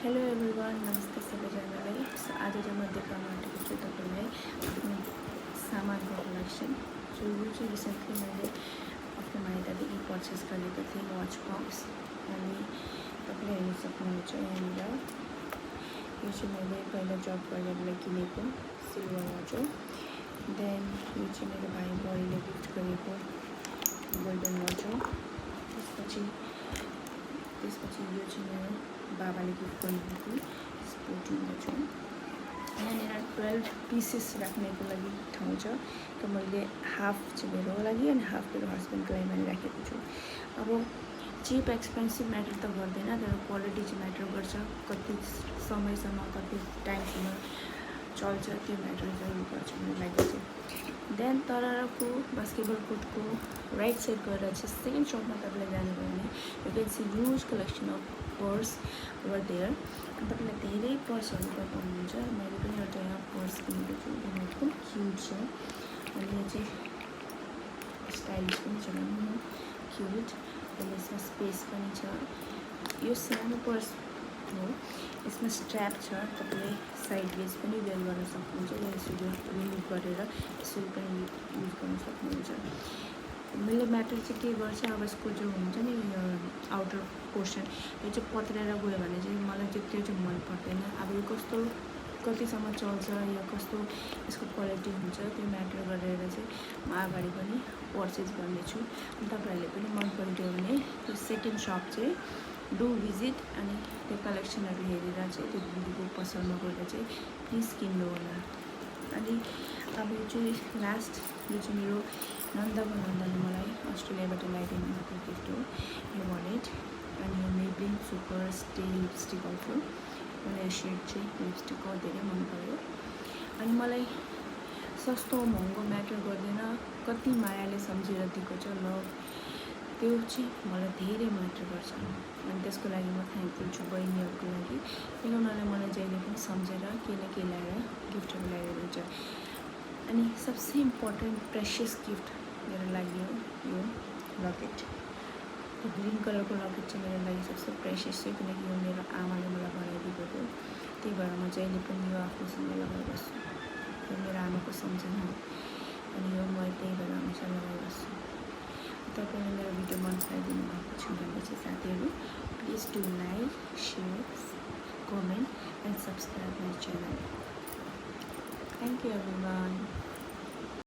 Hello everyone, नमस्ते सबैजनालाई। So आज चाहिँ म देखाउन आँटेको छु तपाईँलाई आफ्नो सामानको कलेक्सन। सो यो चाहिँ रिसेन्टली मैले आफ्नो माइतदेखि पर्चेस गरेको थिएँ वाच बक्स। अनि तपाईँले हेर्न सक्नुहुन्छ यहाँनिर यो चाहिँ मैले पहिला जब गरेर बेला किनेको सिल्भर वाच हो। देन यो चाहिँ मेरो भाइ बडीले गिफ्ट गरेको गोल्डन वाच हो। त्यसपछि यो चाहिँ मेरो बाबाले गिफ्ट गर्नुभएको स्पोर्टिङ वाच हो। यहाँनिर 12 पिसेस राख्नेको लागि ठाउँ छ। त मैले हाफ चाहिँ मेरो लागि अनि हाफ मेरो हस्बेन्डको लागि मैले राखेको छु। अब चिप एक्सपेन्सिभ म्याटर त गर्दैन, तर क्वालिटी चाहिँ म्याटर गर्छ। कति समयसम्म कति टाइमसम्म चल्छ त्यो म्याटर जरुर गर्छ मेरो लागि चाहिँ। देन तरको बास्केटबल कोर्टको राइट साइड गएर चाहिँ सेकेन्ड सपमा तपाईँलाई जानुभयो भने you can see huge collection of purse over there. अनि तपाईँलाई धेरै पर्सहरू पाउनुहुन्छ। मैले पनि एउटा यहाँ पर्स किनेको छु, एकदम क्युट छ। अनि यो चाहिँ स्टाइलिस पनि छ भनौँ न, क्युट। अनि यसमा स्पेस पनि छ। यो सानो पर्स हो, यसमा स्ट्र्याप छ। तपाईँले साइड वेज पनि वेयर गर्न सक्नुहुन्छ, या यसरी रिमुभ गरेर यसरी पनि युज गर्न सक्नुहुन्छ। मैले म्याटर चाहिँ के गर्छ, अब यसको जो हुन्छ नि आउटर पोर्सन यो चाहिँ पत्रेर गयो भने चाहिँ मलाई चाहिँ त्यो चाहिँ मन पर्दैन। अब यो कस्तो कतिसम्म चल्छ या कस्तो यसको क्वालिटी हुन्छ त्यो म्याटर गरेर चाहिँ म अगाडि पनि पर्चेस गर्नेछु। अनि तपाईँहरूले पनि मन परिदियो भने त्यो सेकेन्ड सप चाहिँ डु भिजिट अनि त्यो कलेक्सनहरू हेरेर चाहिँ त्यो दिदीको पसलमा गएर चाहिँ प्लिज किन्नु होला। अनि अब यो चाहिँ लास्ट, यो चाहिँ मेरो नन्दले मलाई अस्ट्रेलियाबाट ल्याइदिनु भएको गिफ्ट हो, यो वालेट। अनि यो मेब्लिन सुपर स्टे लिपस्टिक आउँथ्यो, मलाई यो सेड चाहिँ लिपस्टिकको धेरै मन पर्यो। अनि मलाई सस्तो महँगो म्याटर गर्दैन, कति मायाले सम्झेर दिएको छ लभ, त्यो चाहिँ मलाई धेरै म्याटर गर्छ। अनि त्यसको लागि म थ्याङ्कफुल छु बहिनीहरूको लागि, किन उनीहरूले मलाई जहिले पनि सम्झेर के न के ल्याएर गिफ्टहरू ल्याएर दिन्छ। अनि सबसे इम्पोर्टेन्ट प्रेसियस गिफ्ट मेरो लागि हो यो लकेट। यो ग्रिन कलरको लकेट चाहिँ मेरो लागि सबसे प्रेसियस हो, किनकि यो मेरो आमाले मलाई बनाइदिएको थियो। त्यही भएर म जहिले पनि यो आफूसँग लगाएर बस्छु। यो मेरो आमाको सम्झना हो, अनि यो म त्यही भएर हमेसा लगाएर बस्छु। तपाईँले मेरो भिडियो मन पराइदिनु भएको छ भने चाहिँ साथीहरू please do like, share, comment and subscribe my channel. Thank you everyone.